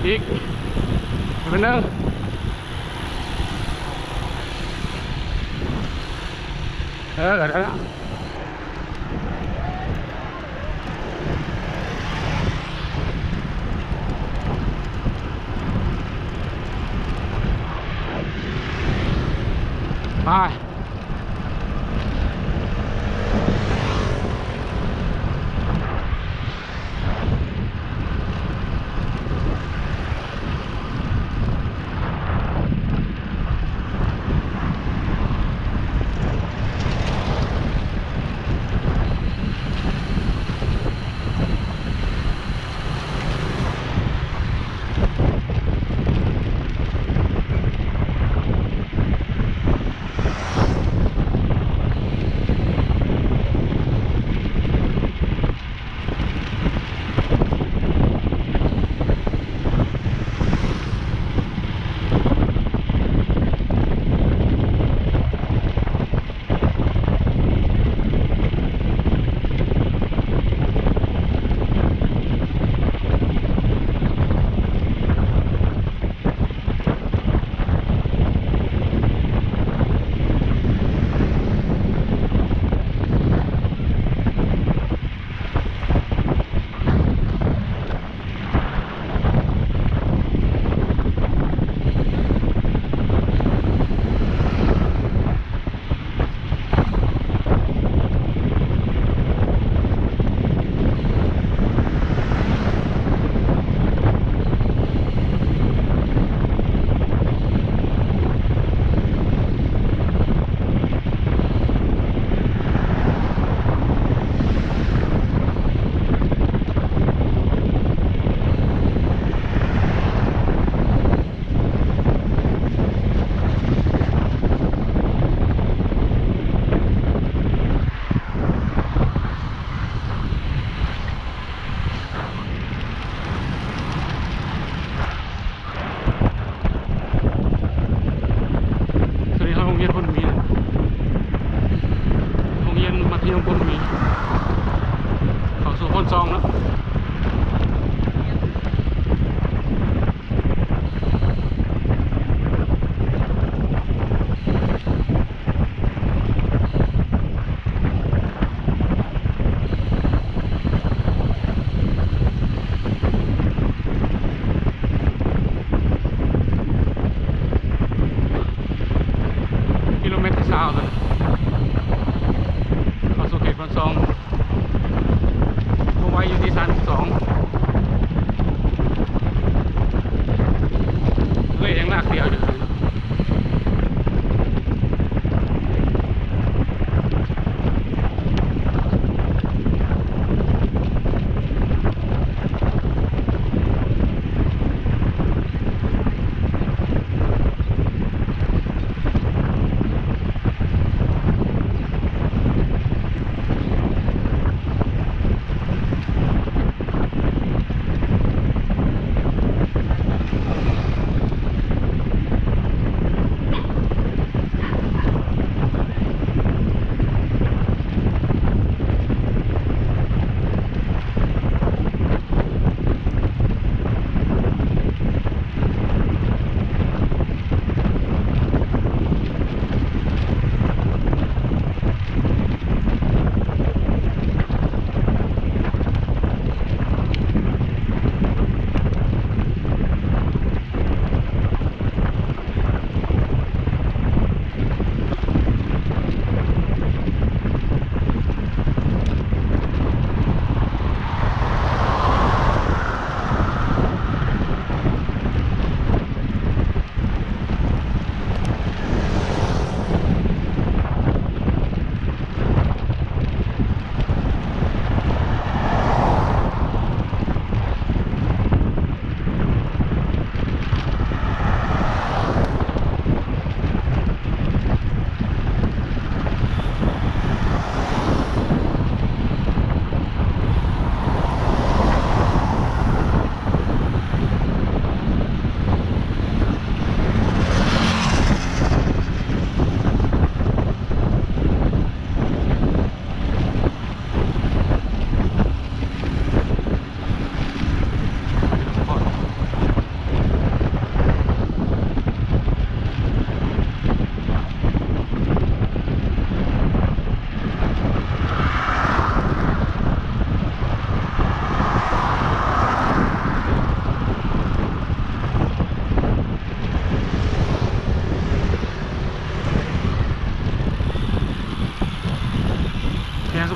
ອີກ ເປັນໜຶ່ງ ເອີ ໄດ້ລະ ໄປ.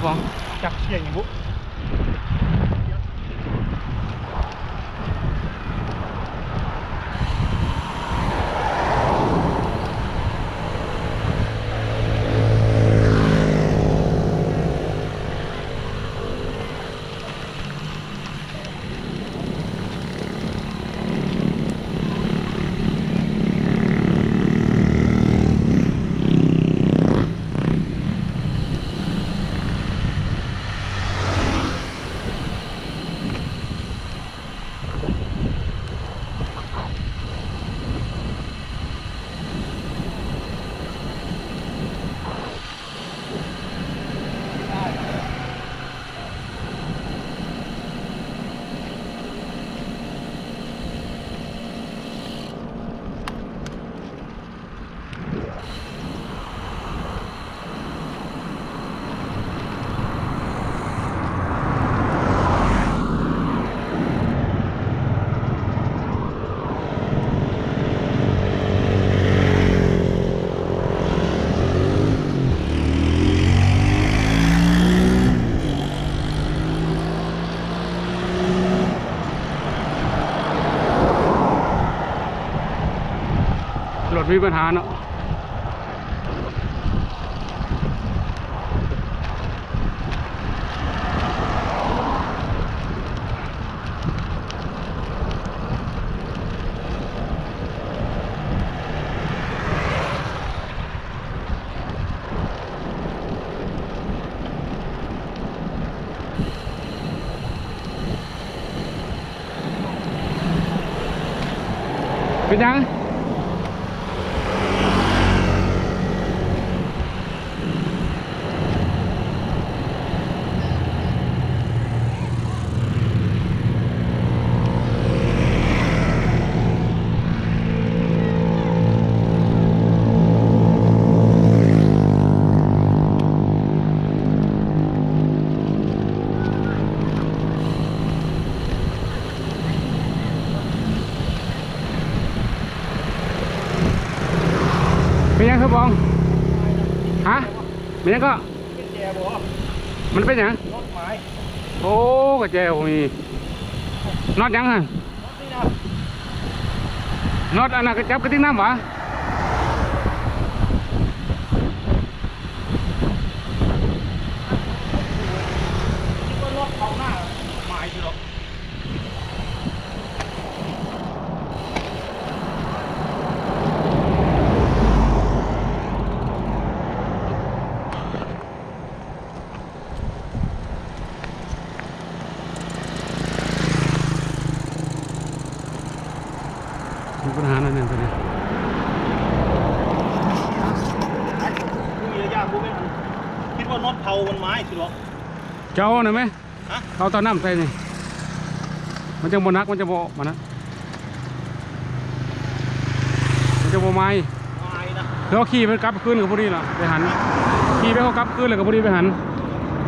ບໍ່ ຈັກສຽງຫຍັງບຸ. ລົດມີບັນຫາເນາະ. ເປັນຫຍັງ? ເປັນຫຍັງຄືບອງ? ຮະ? ເປັນຫຍັງເກາະ? ມັນເປັນຫຍັງ? ໂອ້ ກະແຈບໍ່ມີ. ນັອດຫຍັງຫັ້ນ? ນັອດອັນນັ້ນກະຈັບກະຕິກນ້ຳຫວາ? ມີບັນຫາໜ້ອຍໜຶ່ງຕົວນີ້. ມີລະຍະບໍ່ແມ່ນ ຄິດວ່ານັອດເຜົາມັນມາຊິເນາະ. ເຈົ້ານັ້ນແມະ. ຮະ? ເອົາເຕົານ້ຳໃສ່ນີ້ ມັນຈັ່ງບໍ່ໜັກ ມັນຈັ່ງບໍ່ ມັນນະ ມັນຈັ່ງບໍ່ໄໝ້. ໄໝ້ນະ. ແລ້ວຂີ່ໄປກັບຄືນກະພໍດີລະ ໄປຫັ້ນ ຂີ່ໄປເຮົາກັບຄືນແລ້ວກະພໍດີໄປຫັ້ນ.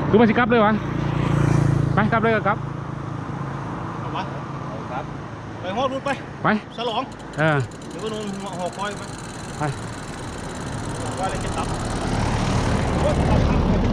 ຫຼືວ່າຊິກັບເລີຍຫວາ? ໄປ ກັບເລີຍກະກັບ. ເອົາວະ ໄປຮອດພຸ້ນໄປ. ໄປ ສະຫຼອງ. ເອີ ດຽວກໍນອນຫໍຄອຍໄປ ໄປ ວ່າແລ້ວຈະກັບ. ໂອ້ຍ ກັບ ກັບ.